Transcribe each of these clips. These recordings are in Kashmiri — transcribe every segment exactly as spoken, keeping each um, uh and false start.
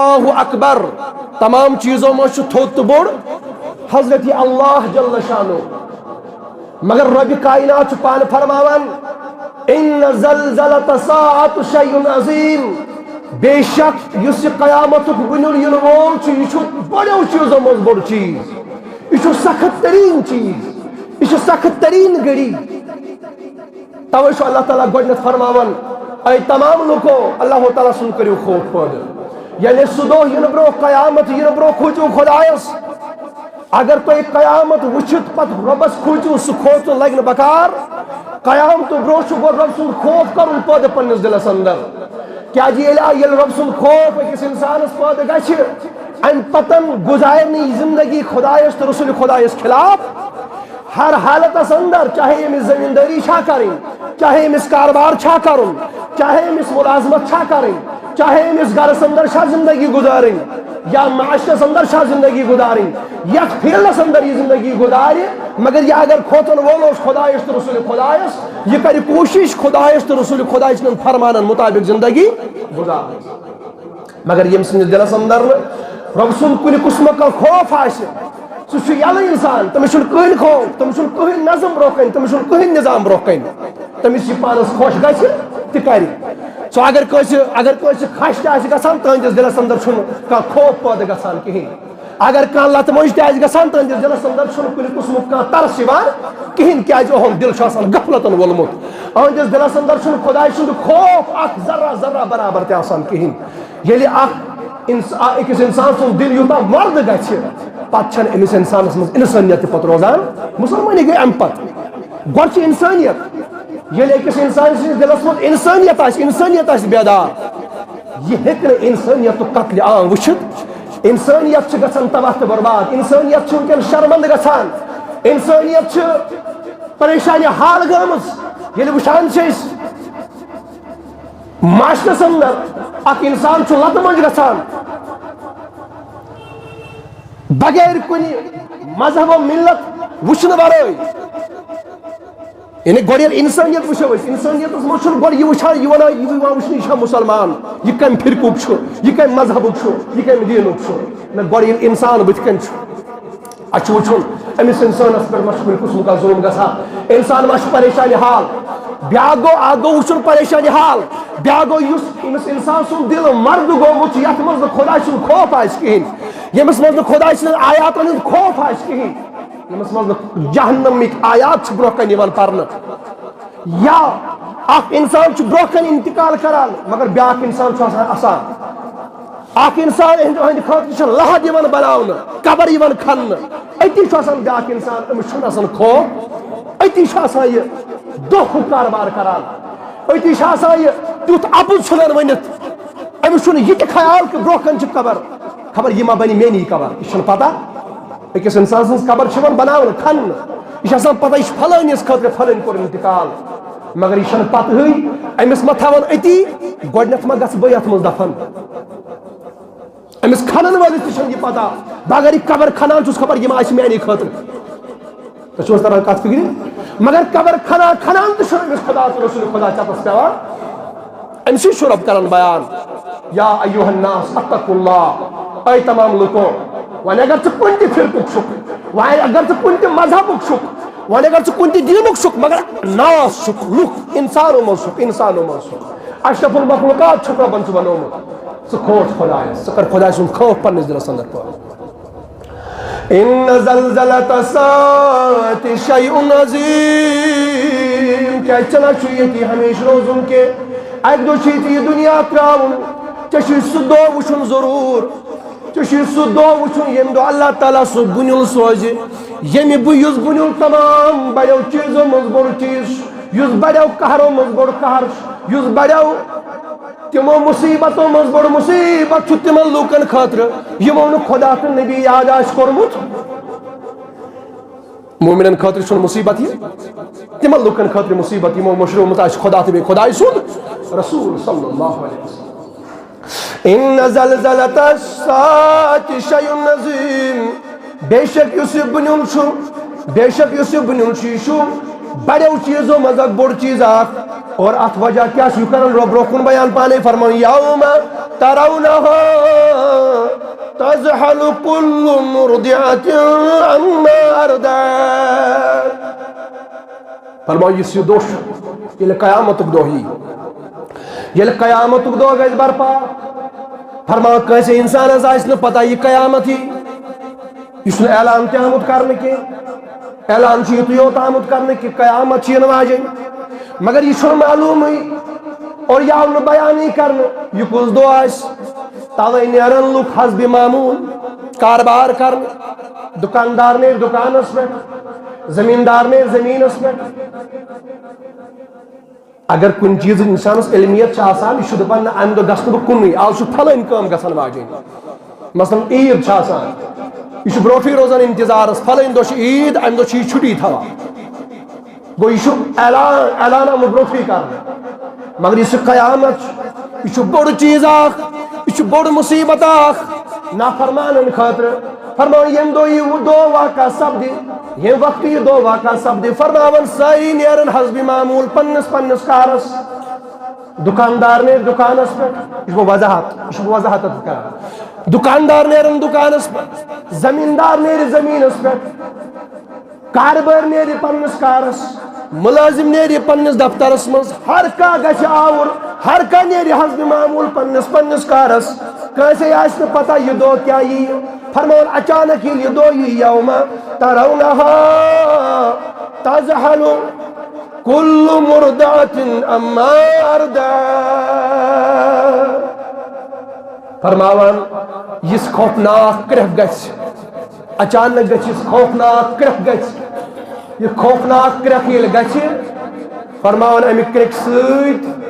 اللہ اکبر۔ تمام چیزو منٛز چھُ تھوٚد تہٕ بوٚڑ حضرت اللہ جل شانہ۔ مگر رب کائنات چھُ پانہٕ فرماوان، "ان زلزلۃ الساعۃ شیء عظیم"، بے شک یُس یہِ قیامتُک بُنیُل یِنہٕ وول چھُ، یہِ چھُ بڑیو چیزو منٛز بوٚڑ چیز، یہِ چھُ سخت ترین چیز، یہِ چھُ سخت ترین گھڑی۔ توے چھُ اللہ تعالیٰ گۄڈٕنیتھ فرماوان، "اے تمام لوٗکو، اللہ تعالیٰ سُنٛد کٔرِو خوف پٲدٕ۔" یعنی سُہ دۄہ یِنہٕ برونٛہہ، قیامت یِنہٕ برونٛہہ کھوٗژِو خۄدایَس۔ اگر تُہۍ قیامت وٕچھِتھ پتہٕ رۄبَس کھوٗژِو، سُہ کھوژُن لگہِ نہٕ بکار۔ قیامتہٕ برونٛہہ چھُ گۄڈٕ رۄب سُنٛد خوف کرُن پٲدٕ پننِس دِلَس اندر۔ کیازِ ییٚلہِ آ-، ییٚلہِ رۄب سُنٛد خوف أکِس اِنسانَس پٲدٕ گژھِ، اَمہِ پتَن گُزارِ نہٕ یہِ زندگی خۄدایَس تہٕ رسول خۄدایَس خلاف۔ ہر حالتس اندر، چاہے أمِس زمیٖندٲری چھا کرٕنۍ، چاہے أمِس کاربار چھا کرُن، چاہے أمِس ملازمت چھا کرٕنۍ، چاہے أمِس گرس اندر چھا زندگی گُزارٕنۍ یا معاشرس اندر چھا زندگی گُزارٕنۍ، یتھ فیلڈس اندر یہِ زندگی گُزارِ، مگر یہِ اگر کھوژن وول اوس خۄدایس تہٕ رسول خۄدایس، یہِ کرِ کوٗشش خۄدایس تہٕ رسول خۄدایہِ سٕنٛدٮ۪ن فرمانن مطابق زندگی گُزارٕنۍ۔ مگر ییٚمہِ سٕنٛدِس دِلس اندر نہٕ رۄب سُنٛد کُنہِ قٕسمُک کانٛہہ خوف آسہِ، سُہ چھُ یَلہٕ اِنسان، تٔمِس چھُنہٕ کٕہٕنۍ خوف، تٔمِس چھُنہٕ کٕہٕنۍ نظم برونٛہہ کَنہِ، تٔمِس چھُنہٕ کٕہٕنۍ نظام برونٛہہ کَنہِ۔ تٔمِس یہِ پانَس خۄش گژھِ، تہِ کَرِ۔ سُہ اگر کٲنٛسہِ، اگر کٲنٛسہِ خَش تہِ آسہِ گژھان، تٕہٕنٛدِس دِلَس اندر چھُنہٕ کانٛہہ خوف پٲدٕ گژھان کِہیٖنۍ۔ اگر کانٛہہ لَتہٕ مۄنٛجہِ تہِ آسہِ گژھان، تٕہٕنٛدِس دِلَس اندر چھُنہٕ کُنہِ قٕسمُک کانٛہہ ترس یِوان کِہیٖنۍ، کیٛازِ اُہُنٛد دِل چھُ آسان غفلتَن وولمُت۔ أہٕنٛدِس دِلَس اندر چھُنہٕ خۄداے سُنٛد خوف اکھ ذرہ ذرہ برابر تہِ آسان کِہیٖنۍ۔ ییٚلہِ اکھ انس-، آ، أکِس انسان سُنٛد دِل یوٗتاہ وردٕ گژھِ، پتہٕ چھَنہٕ أمِس انسانس منٛز انسٲنیت تہِ پتہٕ روزان۔ مُسلمٲنی گٔے اَمہِ پتہٕ۔ گۄڈٕ چھِ انسٲنیت۔ ییٚلہِ أکِس انسان سٕنٛدِس دِلس منٛز انسٲنیت آسہِ، انسٲنیت آسہِ بیدار، یہِ ہیٚکہِ نہٕ انسٲنیتُک قتلِ عام وٕچھِتھ۔ انسٲنیت چھِ گژھان تباہ تہٕ برباد، انسٲنیت چھِ وٕنکیٚن شرمندٕ گژھان، انسٲنیت چھِ پریشانہِ حال گٔمٕژ۔ ییٚلہِ وٕچھان چھِ أسۍ، معاشرس اندر اکھ انسان چھُ لتہٕ منٛز گژھان بغیر کُنہِ مذہب و ملت وٕچھنہٕ ورٲے۔ یعنی گۄڈٕ ییٚلہِ انسٲنیت وٕچھو أسۍ، انسٲنیتس منٛز چھُنہٕ گۄڈٕ یہِ وٕچھان، یہِ ونان، یہِ یِوان وٕچھنہٕ، یہِ چھا مُسلمان، یہِ کمہِ فرقُک چھُ، یہِ کمہِ مذہبُک چھُ، یہِ کمہِ دیٖنُک چھُ۔ نہ، گۄڈٕ ییٚلہِ انسان بٕتھِ کنہِ چھُ، اَسہِ چھُ وٕچھُن، أمِس اِنسانَس پٮ۪ٹھ ما چھُ کُنہِ قٕسمُک کانٛہہ ظُلُم گژھان؟ اِنسان ما چھُ پریشانِ حال؟ بیٛاکھ گوٚو، اَکھ گوٚو وٕچھُن پریشانِ حال، بیٛاکھ گوٚو یُس أمِس اِنسان سُنٛد دِل مرد گوٚمُت چھُ، یَتھ منٛز نہٕ خۄداے سُنٛد خوف آسہِ کِہیٖنۍ، ییٚمِس منٛز نہٕ خۄداے سٕنٛدٮ۪ن آیاتَن ہُنٛد خوف آسہِ کِہیٖنۍ، ییٚمِس منٛز نہٕ جہنمٕکۍ آیات چھِ برٛونٛہہ کَنہِ یِوان پَرنہٕ۔ یا اکھ انسان چھُ برونٛہہ کنہِ انتقال کران، مگر بیٛاکھ انسان چھُ آسان اسان۔ اکھ انسان، أہنٛدِ، أہنٛدِ خٲطرٕ چھِ لحد یِوان بناونہٕ، قبر یِوان کھننہٕ۔ أتی چھُ آسان بیٛاکھ انسان، أمِس چھُنہٕ آسان خوف۔ أتی چھُ آسان یہِ دۄکھُک کاربار کران۔ أتی چھُ آسان یہِ تیُتھ اَپُز ژھٕنان ؤنِتھ۔ أمِس چھُنہٕ یہِ تہِ خیال کہِ برونٛہہ کنہِ چھِ قبر، خبر یہِ ما بنہِ میٛٲنی قبر، یہِ چھُنہٕ پتہ۔ أکِس اِنسان سٕنٛز قبر چھِ یِوان بناونہٕ، کھننہٕ۔ یہِ چھِ آسان پتہ، یہِ چھُ فلٲنِس خٲطرٕ فلٲنۍ کوٚر انتقال۔ مگر یہِ چھَنہٕ پتہٕے، أمِس ما تھاوَن أتی، گۄڈٕنٮ۪تھ ما گژھٕ بہٕ یَتھ منٛز دفن؟ أمِس کھنن وٲلِس تہِ چھَنہٕ یہِ پتہ، بہٕ اگر یہِ قبر کھنان چھُس، خبر یہِ ما آسہِ میٛانے خٲطرٕ۔ تۄہہِ چھُو حظ تران کتھ فِکرِ؟ مگر قبر کھنان کھنان تہِ چھُنہٕ أمِس خۄدا تہٕ رسول خۄدا چتس پٮ۪وان۔ أمۍ سٕے چھُ رب کران بیان، یا ایھا الناس اتقوا اللہ، اے تمام لُکو، وۄنۍ اگر ژٕ کُنہِ تہِ فرقُک چھُکھ، وۄنۍ اگر ژٕ کُنہِ تہِ مذہبُک چھُکھ، وۄنۍ اگر ژٕ کُنہِ تہِ دیٖنُک چھُکھ، مگر ناس چھُکھ، لُکھ، انسانو منٛز چھُکھ، انسانو منٛز چھُکھ، اشرف المخلوقات چھُکھ ربن ژٕ بنومُت، ژٕ کھوژ خۄدایس، ژٕ کر خۄداے سُنٛد خوف پننِس دِلس اندر پٲدٕ۔ ان زلزلۃ الساعۃ شیء عظیم، کیٛازِ ژےٚ نہ چھُ ییٚتی ہمیشہِ روزُن کینٛہہ، اکہِ دۄہ چھُے ژےٚ یہِ دُنیا ترٛاوُن، ژےٚ چھُے سُہ دۄہ وٕچھُن ضروٗر، ژےٚ چھُے سُہ دۄہ وٕچھُن ییٚمہِ دۄہ اللہ تعالیٰ سُہ بُنیُل سوزِ، ییٚمہِ بُ-، یُس بُنیُل تمام بڑیو چیٖزو منٛز بوٚڑ چیٖز چھُ، یُس بڑیو قہرو منٛز بوٚڑ قہر چھُ، یُس بڑیو تِمو مُصیبتو منٛز بٔڑ مُصیبت چھُ تِمن لوٗکن خٲطرٕ، یِمو نہٕ خۄدا تہٕ نبی یاد آسہِ کوٚرمُت۔ مومنن خٲطرٕ چھُنہٕ مُصیبت یہِ، تِمن لوٗکن خٲطرٕ مُصیبت، یِمو مٔشرومُت آسہِ خۄدا تہٕ بیٚیہِ خۄدایہِ سُنٛد رسول صلی اللہ علیہ وسلم۔ ان زلزلۃ الساعۃ شیء عظیم، بے شک یُس یہِ بُنیُل چھُ، بے شک یُس یہِ بُنیُل چھُ، یہِ چھُ بڑیو چیٖزو منٛز اکھ بوٚڑ چیٖز اکھ۔ اور اتھ وجہ کیٛاہ چھُ کران؟ رۄب برونٛہہ کُن بیان پانے فرمان، یوم ترونہا تذهل كل مرضعة عما أرضعت۔ فرماو، یُس یہِ دۄہ چھُ، ییٚلہِ قیامتُک دۄہ یی، ییٚلہِ قیامتُک دۄہ گژھِ برپا، فرماو، کٲنٛسہِ اِنسانَس آسہِ نہٕ پتہ یہِ قیامت یی، یہِ چھُنہٕ اعلان تہِ آمُت کرنہٕ کینٛہہ۔ اعلان چھُ یُتُے یوت آمُت کرنہٕ کہِ قیامت چھِ یِنہٕ واجیٚنۍ، مگر یہِ چھُنہٕ معلومٕے اور یہِ آو نہٕ بیانٕے کرنہٕ، یہِ کُس دۄہ آسہِ۔ توے نیرن لُکھ حسب معمول کاربار کرنہٕ، دُکاندار نیرِ دُکانس پٮ۪ٹھ، زمیٖندار نیرِ زمیٖنس پٮ۪ٹھ۔ اگر کُنہِ چیٖزٕچ اِنسانَس علمیت چھِ آسان، یہِ چھُ دَپان، "نہ، اَمہِ دۄہ گژھٕ نہٕ بہٕ کُنُے، آز چھُ پھلٲنۍ کٲم گژھن واجیٚنۍ۔" مثلاً عیٖد چھِ آسان، یہِ چھُ برونٛٹھٕے روزان اِنتظارَس، پھلٲنۍ دۄہ چھِ عیٖد، اَمہِ دۄہ چھِ یہِ چھُٹی تھاوان۔ گوٚو، یہِ چھُ اعلان، اعلان آمُت برونٛٹھٕے کرنہٕ۔ مگر یُس یہِ قیامت چھُ، یہِ چھُ بوٚڑ چیٖز اکھ، یہِ چھُ بوٚڑ مُصیٖبت اکھ۔ نافرمانن خٲطرٕ فرماوان، ییٚمہِ دۄہ یہِ دۄہ واقع سپدِ، ییٚمہِ وقتہٕ یہِ دۄہ واقع سپدِ، فرماوان سٲری نیرن حسب معمول پننِس پننِس کارس، دُکاندار نیرِ دُکانس پٮ۪ٹھ۔ یہِ چھُس بہٕ وضاحت، یہِ چھُس بہٕ وضاحت کران۔ دُکاندار نیرن دُکانس پٮ۪ٹھ، زمیٖندار نیرِ زمیٖنس پٮ۪ٹھ، کاربار نیرِ پننِس کارس، مُلٲزِم نیرِ پننِس دفترس منٛز، ہر کانٛہہ گژھِ آوُر، ہر کانٛہہ نیرِ حسب معمول پننِس پننِس کارس۔ کٲنٛسے آسہِ نہٕ پتہ یہِ دۄہ کیٛاہ یِیہِ۔ فرماوان، اچانک ییٚلہِ یہِ دۄہ یِیہِ، یوم ترونہا تذہل کل مرضعة عما ارضعت۔ فرماوان، یُس خوفناک کرٛٮ۪کھ گژھِ، اچانک گژھِ، یُس خوفناک کرٛٮ۪کھ گژھِ، یہِ خوفناک کرٛٮ۪کھ ییٚلہِ گژھِ، فرماوان، اَمہِ کرٛٮ۪کہِ سۭتۍ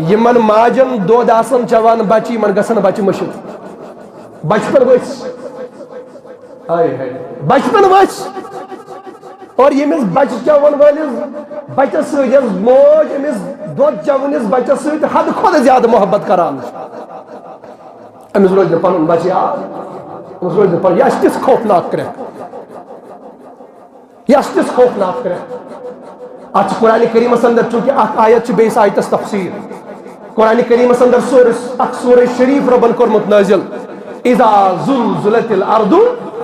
یِمن ماجن دۄد آسن چٮ۪وان بچہِ، یِمن گژھن بچہِ مٔشِتھ۔ بچپن ؤسۍ، ہاے ہاے، بچپن ؤسۍ۔ اور ییٚمِس بچہِ چٮ۪وَن وٲلِس بچس سۭتۍ یۄس موج أمِس دۄد چٮ۪وٲنِس بچس سۭتۍ حد کھۄتہٕ زیادٕ محبت کران چھِ، أمِس روزِ نہٕ پنُن بچہِ یاد، أمِس روزِ نہٕ پنُن، یہِ آسہِ تِژھ خوفناک کرٛٮ۪کھ، یہِ آسہِ تِژھ خوفناک کرٛٮ۪کھ۔ اتھ چھِ قرآن کریمس اندر چونکہ اکھ آیت چھِ بیٚیِس آیتس تفسیٖر۔ قرآن کریمس اندر سورس، اکھ سورہ شریف رۄبن کوٚرمُت نٲزِل، اذا زلزلت الارض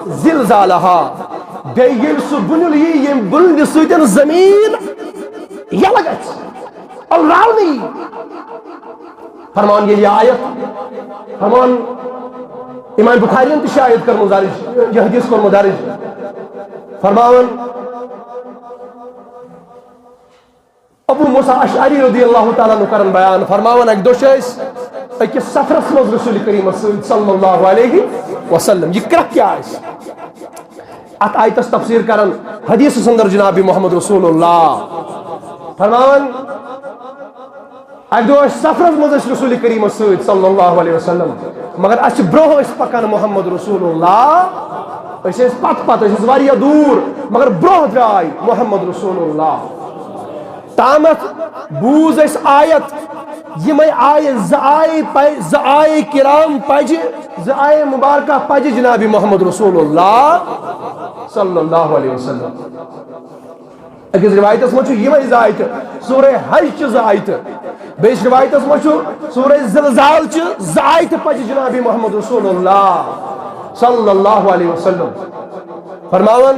زلزالہا۔ بیٚیہِ ییٚلہِ سُہ بُنیُل یی، ییٚمہِ بُنلہِ سۭتۍ زمیٖن یَلہٕ گژھِ، ألراونہٕ یی۔ فرمان ییٚلہِ یہِ آیت، فرمان امام بخاریَن تہِ چھِ آیت کٔرمٕژ درج، یہِ حدیث کوٚرمُت درج۔ فرماوان، ابو موسیٰ اشعری رضی اللہ تعالیٰ عنہ کرن بیان، فرماوان، اکہِ دۄہ چھِ أسۍ أکِس سفرس منٛز رسول کریمس سۭتۍ صلی اللہ علیہ وسلم۔ یہِ کرٛٮ۪کھ کیٛاہ آسہِ؟ اتھ آیتس تفسیر کران حدیثس اندر جناب محمد رسول اللہ فرماوان، اکہِ دۄہ ٲسۍ سفرس منٛز أسۍ رسول کریمس سۭتۍ صلی اللہ علیہ وسلم، مگر اسہِ چھِ برونٛہہ ٲسۍ پکان محمد رسول اللہ، أسۍ ٲسۍ پتہٕ پتہٕ، أسۍ ٲسۍ واریاہ دوٗر، مگر برونٛہہ درٛاے محمد رسول اللہ۔ تامتھ بوٗز اَسہِ آیت، یِمے آیہِ زٕ آیہِ پَ-، زٕ آیہِ کرام پجہِ، زٕ آیہِ مبارکہ پجہِ جناب محمد رسول اللہ صلی اللہ علیہ وسلم۔ أکِس رِوایتَس منٛز چھُ یِمے زٕ آیتہٕ، سورہ حج چہِ زٕ آیتہٕ، بیٚیِس رِوایتَس منٛز چھُ سورہ زلزال چہِ زٕ آیتہٕ پجہِ جناب محمد رسول اللہ صلی اللہ علیہ وسلم۔ فرماوان،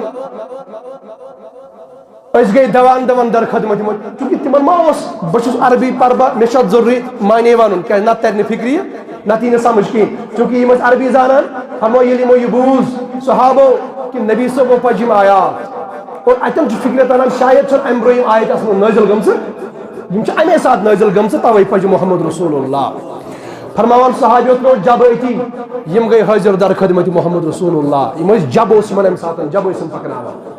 أسۍ گٔے دوان دوان در خدمت یِمن، چونکہ تِمن ما اوس، بہٕ چھُس عربی پرٕ بہٕ، مےٚ چھُ اتھ ضروٗری معنی ونُن، کیازِ نتہٕ ترِ نہٕ فکرِ یہِ، نتہٕ یی نہٕ سمجھ کِہیٖنۍ، چونکہ یِم ٲسۍ عربی زانان۔ فرمو ییٚلہِ یِمو یہِ بوٗز، صحابو، کہِ نبی صٲبو پجہِ یِم آیات، اور اتٮ۪ن چھُ فکرِ تران، شاید چھُنہٕ امہِ برونٛہہ یِم آیت آسمژٕ نٲزِل گٔمژٕ، یِم چھِ امے ساتہٕ نٲزِل گٔمژٕ، توے پجہِ محمد رسول اللہ۔ فرماوان صحابیو ترٛوو جبہٕ أتی، یِم گٔے حٲضِر در خدمت محمد رسول اللہ، یِم ٲسۍ جبہٕ اوس یِمن امہِ ساتہٕ، جبہٕ ٲسۍ یِم پکناوان۔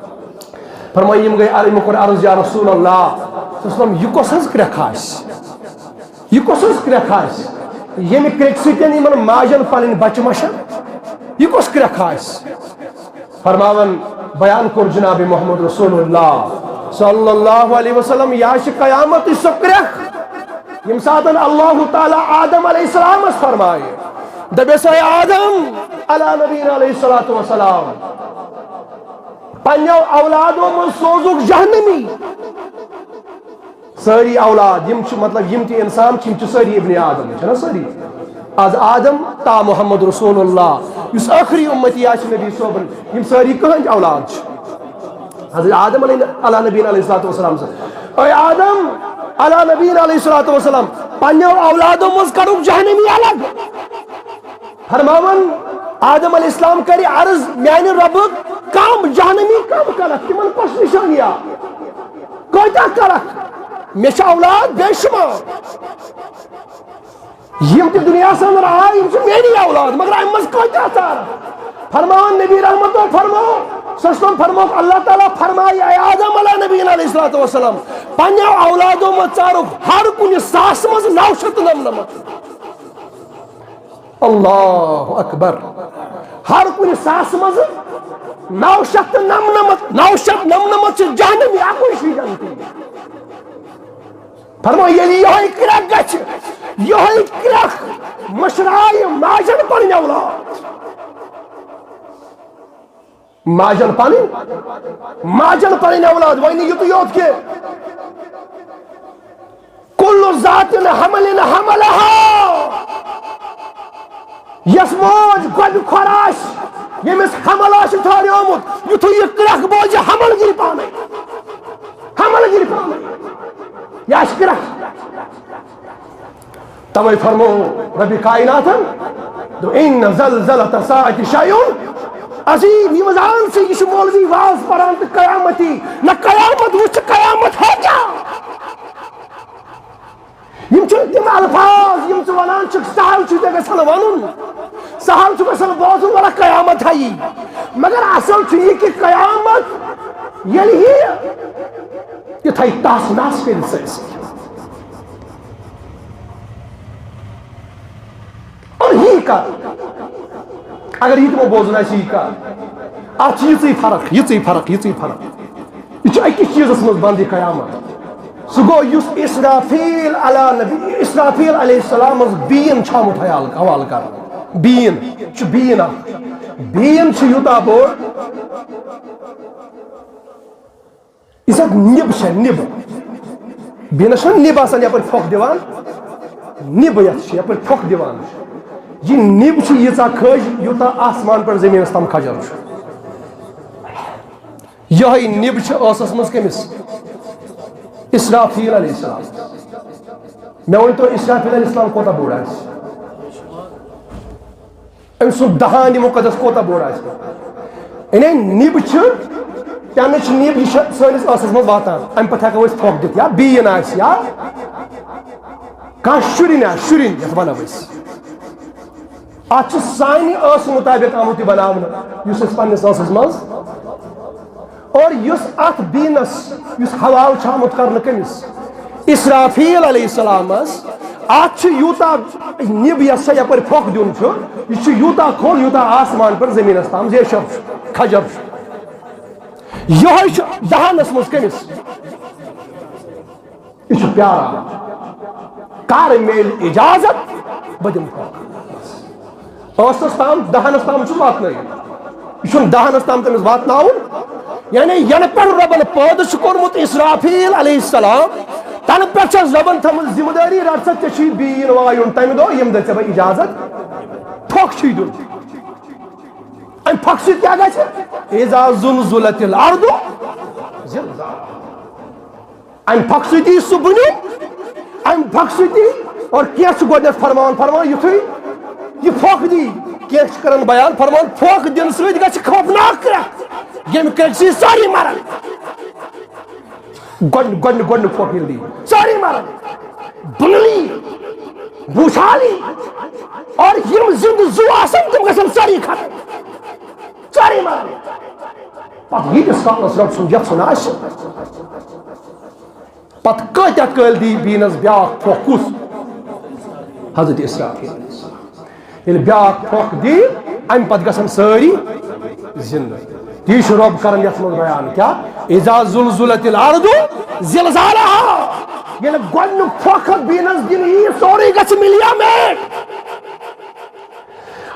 فرمٲے، یِم گٔے عر-، یِمو کوٚر عرض، یا رسول اللہ صلی اللہ علیہ وسلم، یہِ کۄس حظ کرٛٮ۪کھ آسہِ؟ یہِ کۄس حظ کرٛٮ۪کھ آسہِ؟ ییٚمہِ کرٛٮ۪کہِ سۭتۍ یِمن ماجن پنٕنۍ بچہِ مشن، یہِ کۄس کرٛٮ۪کھ آسہِ؟ فرماوان، بیان کوٚر جناب محمد رسول اللہ صلی اللہ علیہ وسلم، یا چھِ قیامتٕچ سۄ کرٛٮ۪کھ، ییٚمہِ ساتن اللہ تعالیٰ آدم علیہ السلامس فرمایہِ، دپیس، اے آدم، علی نبینا علیہ الصلوۃ والسلام، پننیو اولادو منٛز سوزُکھ جہنمی۔ سٲری اولاد، یِم چھِ، مطلب، یِم تہِ انسان چھِ، یِم چھِ سٲری ابن آدم، چھِنہ سٲری؟ از آدم تا محمد رسول اللہ، یُس ٲخری اُمتی آسہِ نبی صٲبُن، یِم سٲری کٕہٕنٛدۍ اولاد چھِ؟ حضرت آدم علیہ، علیٰ نبینا علیہ الصلوۃ والسلام سٕنٛدۍ۔ اے آدم علیٰ نبینا علیہ الصلوۃ والسلام، پننیو اولادو منٛز کڑُکھ جہنمی الگ۔ فرماوان، آدم علیہ السلام کرِ عرض، میانہِ رۄبہٕ، کم جہنمی کم کڑکھ، تِمن کۄس نشانیا، کۭتیاہ کڑکھ؟ مےٚ چھِ اولاد بے شمار۔ یِم تہِ دُنیاہَس اندر آے، یِم چھِ میٲنی اولاد، مگر اَمہِ منٛز کۭتیٛاہ ژارَکھ؟ فرماوان نبی رحمت فرماو، صلی اللہ علیہ وسلم فرمووُکھ، اللہ تعالیٰ فرمایہِ، اے آدم علیٰ نبینا علیہ الصلوۃ والسلام، پننیو اولادو منٛز ژارُکھ ہر کُنہِ ساس منٛز نَو شیٚتھ تہٕ نَمنَمَتھ۔ اللہ اکبر۔ ہر کُنہِ ساس منٛز نَو شیٚتھ تہٕ نَمنَمَتھ، نَو شیٚتھ نَمنَمَتھ چھِ جہنمی، اَکُے چھُ جنتی۔ فرمٲے، ییٚلہِ یِہوٚے کرٛٮ۪کھ گژھِ، یِہوٚے کرٛٮ۪کھ مٔشرایہِ ماجن پنٕنۍ اولاد۔ ماجن پنٕنۍ، ماجن پنٕنۍ اولاد۔ وۄنۍ نہٕ یُتُے یوت کینٛہہ، کُلُ ذات حمل حملہا۔ یۄس موج گۄڈٕ کھۄر آسہِ، ییٚمِس حمل آسہِ ٹھہریومُت، یُتھُے یہِ کرٛٮ۪کھ بوزِ، حمل گِرِ پانے۔ حمل گِرِ پانے۔ یہِ آسہِ کرٛٮ۪کھ۔ توے فرمو ربِ کائناتن، دوٚپ، ان زلزلۃ الساعۃ شیء عظیم۔ یِم زان ژٕ، یہِ چھُ مولوی واز پران تہٕ قیامتی۔ نہ قیامت وٕچھ، قیامت ہے کیٛاہ؟ یِم چھِ تِم الفاظ، یِم ژٕ وَنان چھُکھ، سہل چھُ ژےٚ گژھان وَنُن، سہل چھُ گژھان بوزُن، وَلہٕ قیامت ہا یی۔ مگر اصل چھُ یہِ کہِ قیامت ییٚلہِ یی، یہِ تھایہِ تس نس کٔرِتھ سٲرسٕے۔ اور یی کَتھ، اگر یہِ تِمو بوزُن آسہِ، یی کَتھ، اَتھ چھِ یِژٕے فرق، یِژٕے فرق، یِژٕے فرق۔ یہِ چھُ أکِس چیٖزَس منٛز بنٛد یہِ قیامت۔ سُہ گوٚو یُس اسرافیل علیٰ نبی، اسرافیل علیہ السلامَس بیٖن چھُ آمُت حیال، حوالہٕ کرنہٕ۔ بیٖن چھُ، بیٖن اکھ۔ بیٖن چھُ یوٗتاہ بوٚڑ، یُس اَتھ نِب چھےٚ، نِب۔ بیٖنَس چھَنہٕ نِب آسان یَپٲرۍ پھۄکھ دِوان؟ نِب یَتھ چھِ یَپٲرۍ پھۄکھ دِوان۔ یہِ نِب چھِ ییٖژاہ کھٔج، یوٗتاہ آسمان پٮ۪ٹھ زٔمیٖنَس تام کھجر چھُ۔ یِہوٚے نِب چھِ ٲسَس منٛز کٔمِس؟ اسرافیل علیہ السلام۔ مےٚ ؤنۍ تو، اسرافیل علیہ السلام کوٗتاہ بوٚڑ آسہِ؟ أمۍ سُنٛد دہانِ مُقدس کوٗتاہ بوٚڑ آسہِ؟ یعنی نِب چھِ، پٮ۪نٕچ نِب، یہِ چھِ سٲنِس ٲسَس منٛز واتان۔ اَمہِ پَتہٕ ہٮ۪کو أسۍ پھۄکھ دِتھ، یا بیٖن آسہِ، یا کانٛہہ شُرِنۍ آسہِ، شُرِنۍ یَتھ وَنو أسۍ۔ اَتھ چھِ سانہِ ٲسہٕ مُطابِق آمُت یہِ بَناونہٕ، یُس أسۍ پنٛنِس ٲسَس منٛز، اور یُس اَتھ بیٖنَس، یُس حوالہٕ چھُ آمُت کرنہٕ کٔمِس؟ اسرافیل علیہ السلامَس۔ اَتھ چھُ یوٗتاہ نِب، یَس سا یَپٲرۍ پھۄکھ دیُن چھُ، یہِ چھُ یوٗتاہ کھوٚل، یوٗتاہ آسمان پٮ۪ٹھ زٔمیٖنَس تام زیچھر چھُ، کھجر چھُ۔ یِہوٚے چھُ دہانَس منٛز کٔمِس؟ یہِ چھُ پیاران، کر میلہِ اجازت، بہٕ دِمہٕ پھۄکھ۔ ٲسَس تام، دہنَس تام چھُ واتنٲوِتھ۔ یہِ چھُنہٕ دہنَس تام تٔمِس واتناوُن۔ یعنی ینہٕ پٮ۪ٹھ رۄبَن پٲدٕ چھُ کوٚرمُت اسرافیل علیہ السلام، تَنہٕ پٮ۪ٹھ چھَس رۄبَن تھٲومٕژ ذمہٕ دٲری، رَٹ سا، ژےٚ چھُے بیٖن وایُن تَمہِ دۄہ، ییٚمہِ دۄہ ژےٚ بہٕ اجازت پھۄکھ چھُے دیُن۔ اَمہِ پھۄکھٕ سۭتۍ کیٛاہ گژھِ؟ اذا زلزلت الارض زلزالہا۔ اَمہِ پھۄکھٕ سۭتی سُہ بُنیُل، اَمہِ پھۄکھٕ سۭتی۔ اور کینٛہہ چھُ گۄڈٕنٮ۪تھ فرماوان، فرماوان یُتھُے یہِ پھۄکھ دی، کینٛہہ چھِ کران بیان، فرماوان پھۄکھ دِنہٕ سۭتۍ گژھِ خوفناک کرٛٮ۪کھ، ییٚمہِ کرٛٮ۪کہِ سۭتۍ سٲری مَرَن۔ گۄڈٕ، گۄڈٕ، گۄڈٕنیُک پھۄکھ ییٚلہِ دی، سٲری مَرَن، بُنلی، بوٗچھالی، اور یِم زِندٕ زُو آسَن، تِم گژھن سٲری ختم، سٲری مَرَن۔ پتہٕ ییٖتِس کالس رۄب سُنٛد یژھُن آسہِ، پتہٕ کۭتیاہ کٲلۍ دی بیٖنس بیٛاکھ پھۄکھ؟ کُس؟ حضرت اسرافیل علیہ السلام۔ ییٚلہِ بیٛاکھ پھۄکھ دی، اَمہِ پتہٕ گژھن سٲری زِندٕ۔ تی چھُ رۄب کران یَتھ منٛز بیان، کیٛاہ؟ اذا زلزلت الارض زلزالہا۔ ییٚلہِ گۄڈٕنیُک پھۄکھ بیٖنس دِنہٕ یی، سورُے گژھِ مِلیامیٹ۔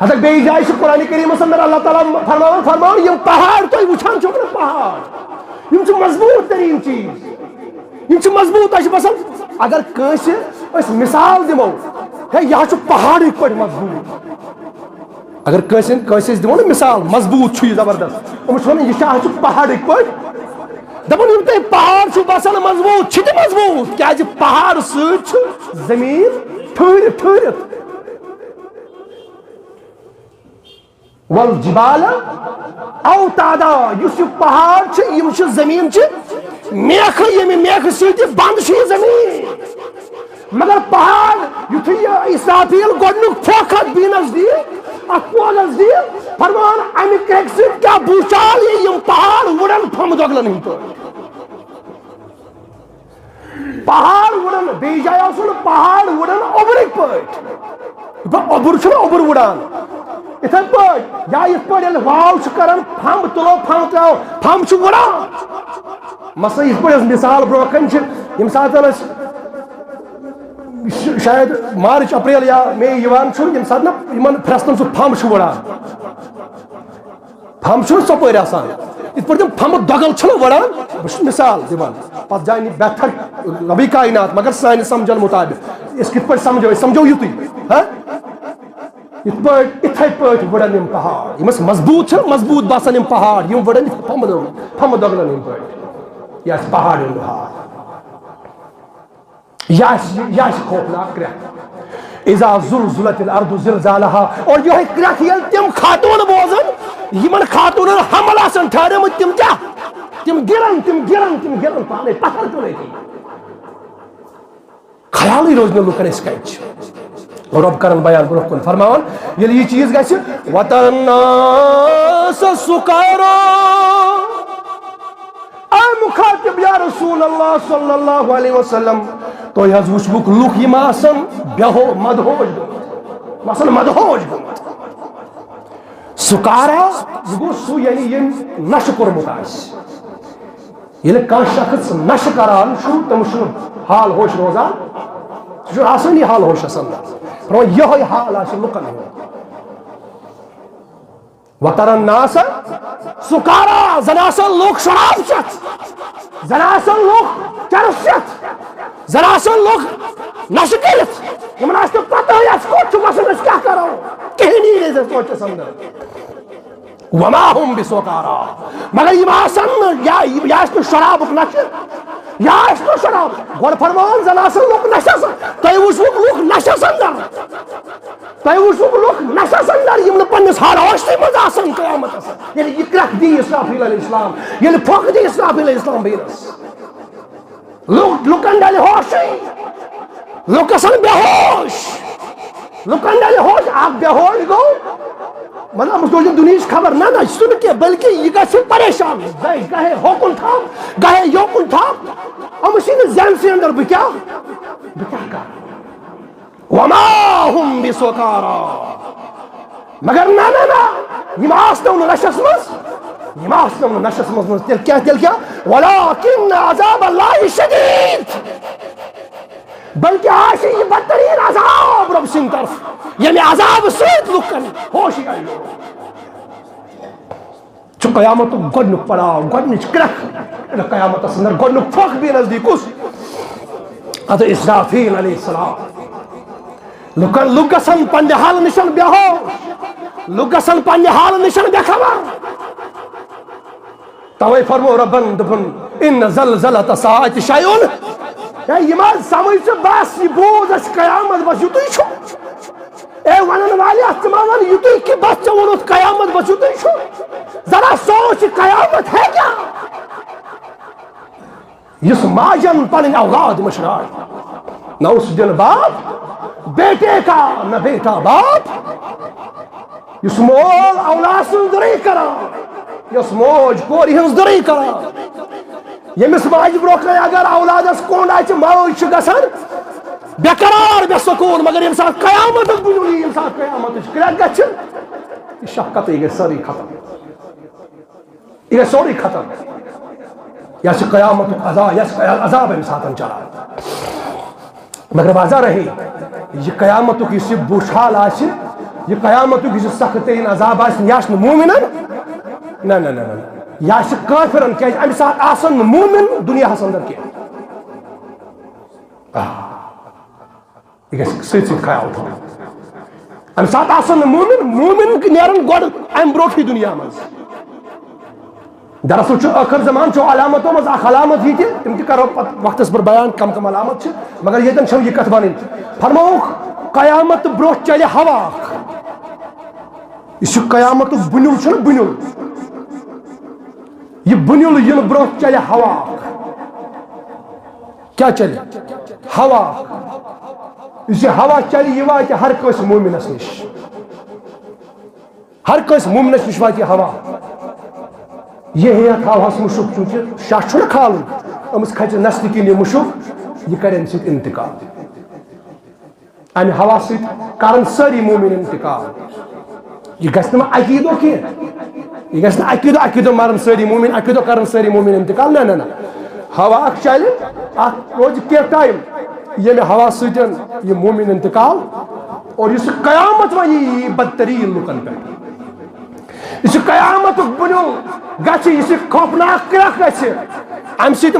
ہتک بیٚیہِ جایہِ چھُ قرآن کریٖمَس اندر اللہ تعالیٰ فرماوان، فرماوان، یِم پہاڑ تُہۍ وٕچھان چھِو نا، پہاڑ، یِم چھِ مضبوٗط تریٖن چیٖز، یِم چھِ مضبوٗط۔ اَسہِ چھُ باسان، اگر کٲنٛسہِ أسۍ مثال دِمو، ہے، یہِ حظ چھُ پہاڑٕکۍ پٲٹھۍ مضبوٗط۔ اگر کٲنٛسہِ ہٕنٛدۍ، کٲنٛسہِ أسۍ دِمو نہ مثال، مضبوٗط چھُ یہِ زبردست، یِم چھِ وَنان، یہِ چھُ، اَتھ چھُ پہاڑٕکۍ پٲٹھۍ۔ دَپان، یِم تۄہہِ پہاڑ چھُو باسان مضبوٗط، چھِ تہِ مضبوٗط، کیٛازِ پہاڑ سۭتۍ چھُ زٔمیٖن ٹھہرِتھ، ٹھہرِتھ۔ والجبال اوتادا، یُس یہِ پہاڑ چھِ، یِم چھِ زٔمیٖن چہِ میکھٕ، ییٚمہِ میکھٕ سۭتۍ یہِ بنٛد چھُ یہِ زٔمیٖن۔ مگر پہاڑ، یُتھُے یہِ اسرافیل گۄڈٕنیُک پھۄکھ اَتھ بیٖنَس دِیہِ، اَتھ پوگَس دِیہِ، فرمان، اَمہِ کرٛٮ۪کہِ سۭتۍ کیٛاہ بوٗچھال یی، یِم پہاڑ وُڑن پھمبہٕ دۄگلَن ہٕنٛدۍ پٲٹھۍ۔ پہاڑ وُڑن، بیٚیہِ جایہِ آسو نہٕ پہاڑ وُڑن اوٚبرٕکۍ پٲٹھۍ۔ یِتھ پٲٹھۍ اوٚبُر چھُنہ اوٚبُر وُڑان، یِتھَے پٲٹھۍ یا یِتھ پٲٹھۍ ییٚلہِ واو چھُ کران، پھمب تُلو، پھمب ترٛاوو، پھمب چھُ وُڑان۔ مثلاً یِتھ پٲٹھۍ أسۍ مثال برونٛہہ کَنہِ چھِ، ییٚمہِ ساتہٕ أسۍ ش-، شاید مارچ، اپریل یا مے یِوان چھُ، ییٚمہِ ساتہٕ نہ یِمن پھرٛستن سُہ پھمب چھُ وُڑان۔ پھمب چھُنہٕ ژۄپٲرۍ آسان۔ یِتھ پٲٹھۍ تِم پھمبہٕ دۄگل چھِنہٕ وُڑان، بہٕ چھُس مثال دِوان۔ پتہٕ جانہِ بہتر ربی کائنات، مگر سانہِ سمجھن مطابق۔ أسۍ کِتھ پٲٹھۍ سمجھو؟ أسۍ سمجھو یُتُے۔ ہا؟ یِتھ پٲٹھۍ، یِتھَے پٲٹھۍ وُڑن یِم پہاڑ۔ یِم ٲسۍ مضبوٗط چھِنہٕ، مضبوٗط باسان یِم پہاڑ، یِم وُڑن یِتھ پھمبہٕ دۄگل، پھمبہٕ دۄگلن ہٕنٛدۍ پٲٹھۍ۔ یہِ آسہِ پہاڑ ہُنٛد حال۔ یہِ آسہِ، یہِ آسہِ خوفناک کرٛٮ۪کھ۔ اذا زلزلت الارض زلزالها۔ اور یِہوٚے کرٛٮ۪کھ ییٚلہِ تِم خاتوٗن بوزن، یِمن خاتوٗنن حمل آسن ٹھہرٲمٕتۍ، تِم کیٛاہ؟ تِم گِرن، تِم گِرن، تِم گِرن پانے پتھر پیوٚنُے۔ خیالٕے روزِ نہٕ لُکن أسۍ کتہِ چھِ۔ رۄب کرن بیان برونٛہہ کُن، فرماوان، ییٚلہِ یہِ چیٖز گژھِ، وترى الناس سکارى۔ اے مخاطب یا رسول اللہ صلی اللہ علیہ وسلم، تُہۍ حظ وٕچھوُکھ لُکھ یِم آسن بے ہو-، مدہوش گٔمٕتۍ، یِم آسن مدہوش گٔمٕتۍ۔ سکارا، یہِ گوٚو سُہ، یعنی ییٚمۍ نشہٕ کوٚرمُت آسہِ۔ ییٚلہِ کانٛہہ شخص نشہٕ کران چھُ، تٔمِس چھُنہٕ حال ہوش روزان، سُہ چھُنہٕ آسٲنی حال ہوشس اندر۔ فرماوان، یِہوٚے حال آسہِ لُکن ہُنٛد۔ وترى الناس سکارى، زن آسن لوٗکھ شراب چٮ۪تھ، زن آسن لوٗکھ چرس چٮ۪تھ، زن آسن لوٗکھ نشہٕ کٔرِتھ، یِمن آسہِ نہٕ پتہٕے اَسہِ کوٚت چھُ وَسُن، أسۍ کیٛاہ کرو، کِہیٖنۍ یی نہٕ أسۍ سونچس اندر۔ وما هم بسکارى، مگر یِم آسن نہٕ، یا یہِ آسہِ نہٕ شرابُک نشہٕ، یا آسہِ نہٕ شراب۔ گۄڈٕ فرماوان، زن آسن لوٗکھ نشس، تۄہہِ وٕچھوُکھ لوٗکھ نشس اندر۔ تۄہہِ وٕچھوُکھ لُکھ نشس اندر، یِم نہٕ پننِس حال ہوشسٕے منٛز آسن قیامتس۔ ییٚلہِ یہِ کرٛٮ۪کھ دی اسرافیل علیہ السلام، ییٚلہِ پھۄکھ دی اسرافیل علیہ السلام بیٖنس، لُکھ، لُکن ڈلہِ ہوشٕے، لُکھ گژھن بے ہوش، لُکن ڈلہِ ہوش۔ اکھ بے ہوش گوٚو، مطلب، أمِس روزِ نہٕ دُنیہٕچ خبر، نہ، نہ، یہِ چھُنہٕ کینٛہہ، بلکہِ یہِ گژھِ پریشان، گاہے، گاہے ہوکُن تھپھ، گاہے یوکُن تھپھ، أمِس یی نہٕ ذہنسٕے اندر، بہٕ کیٛاہ، بہٕ کیٛاہ کرٕ؟ وما هم بسکارى۔ مگر نہ، نہ، نہ، یِم آسنو نہٕ نشس منٛز، یِم آسنو نہٕ نشس منٛز، منٛز۔ تیٚلہِ کیٛاہ، تیٚلہِ کیٛاہ؟ ولكن عذاب الله شديد۔ بلکہِ آسہِ یہِ بدترین عذاب رۄب سٕنٛدِ طرفہٕ، ییٚمہِ عذابہٕ سۭتۍ لُکن ہوشی آیہِ۔ چھُ قیامتُک گۄڈٕنیُک پڑاو، گۄڈٕنِچ کرٛٮ۪کھ۔ قیامتس اندر گۄڈٕنیُک پھۄکھ بیٚیہِ نزدیٖک کُس؟ اتھ اسرافیل علیہ السلام۔ لُکن، لُکھ گژھن پننہِ حالہٕ نِش بے ہوش، لُکھ گژھن پننہِ حالہٕ نِش بے خبر۔ توے فرمو رۄبن، دوٚپُن، ان زلزلة الساعة شيء۔ ہے، یہِ ما سمجھ ژٕ، بس، یہِ بوز اَسہِ قیامت، بس یُتُے چھُ۔ اے ونن والیا، ژٕ ما ون یُتُے کہِ بس ژےٚ ووٚنُتھ قیامت بس یُتُے چھُ۔ ذرا سوچ، یہِ قیامت ہے کیا؟ یُس ماجن پنٕنۍ اولاد مٔشرٲے، نہ اوس دِل باپ بیٹے کا، نہ بیٹا باپ۔ یُس مول اولاد سٕنٛز دُرٕے کران، یۄس موج کورِ ہٕنٛز دُرٕے کران، ییٚمِس ماجہِ برونٛہہ کنہِ اگر اولادس کوٚنٛڈ آسہِ، موج چھِ گژھان بے قرار، بے سکوٗن، مگر ییٚمہِ ساتہٕ قیامتُک بُنیُل یی، ییٚمہِ ساتہٕ قیامتٕچ کرٛٮ۪کھ گژھِ، یہِ شفقتٕے گژھِ سٲرٕے ختم۔ یہِ گژھِ سورُے ختم۔ یہِ آسہِ قیامتُک عذاب، یہِ آسہِ عذاب اَمہِ ساتہٕ چلان۔ مگر واضح رہے، یہِ قیامتُک یُس یہِ بُرٕ حال آسہِ، یہِ قیامتُک یُس یہِ سخت ترین عذاب آسہِ، یہِ آسہِ نہٕ مومنن۔ نہ، نہ، نہ، نہ، نہ۔ یہِ آسہِ کٲفرن، کیازِ اَمہِ ساتہٕ آسن نہٕ مومن دُنیاہس اندر کینٛہہ۔ آ۔ یہِ گژھِ سۭتۍ سۭتۍ خیال تھاوُن۔ امہِ ساتہٕ آسن نہٕ مومن، مومن نیرن گۄڈٕ امہِ برونٛٹھٕے دُنیا منٛز۔ دراصل چھُ ٲخر زمان چھُ علامتو منٛز اکھ علامت یہِ تہِ، تِم تہِ کرو پتہٕ وقتس پٮ۪ٹھ بیان کم کم علامت چھِ، مگر ییٚتٮ۪ن چھم یہِ کتھ ونٕنۍ۔ فرمووُکھ، قیامت برونٛہہ چلہِ ہوا اکھ۔ یُس یہِ قیامتُک بُنیُل چھُنہٕ بُنیُل، یہِ بُنیُل یِنہٕ برونٛہہ چلہِ ہوا اکھ۔ کیٛاہ چلہِ؟ ہوا اکھ۔ یُس یہِ ہوا چلہِ، یہِ واتہِ ہر کٲنٛسہِ مومنس نِش۔ ہر کٲنٛسہِ مومنس نِش واتہِ یہِ ہوا۔ یہِ ہیٚیہِ اَتھ ہواہَس مُشُک، چوٗنٛکہِ شاہ چھُنہٕ کھالُن، أمِس کھژِ نستہِ کِنۍ یہِ مُشُک، یہِ کَرِ اَمہِ سۭتۍ اِنتِقال۔ اَمہِ ہوا سۭتۍ کَرَن سٲری مومِن اِنتِقال۔ یہِ گژھِ نہٕ وۄنۍ اَکی دۄہ کینٛہہ، یہِ گژھِ نہٕ اَکی دۄہ، اَکی دۄہ مَرَن سٲری مومِن، اَکی دۄہ کَرَن سٲری مومِن اِنتِقال۔ نہ، نہ، نہ۔ ہوا اَکھ چَلہِ، اَتھ روزِ کینٛہہ ٹایم، ییٚمہِ ہوا سۭتۍ یہِ مومِن اِنتِقال، اور یُس قیامت وۄنۍ یی بدتریٖن لُکَن پٮ۪ٹھ۔ یُس یہِ قیامتُک بُنیُل گژھِ، یُس یہِ خوفناک کرٛکھ گژھِ، اَمہِ سۭتۍ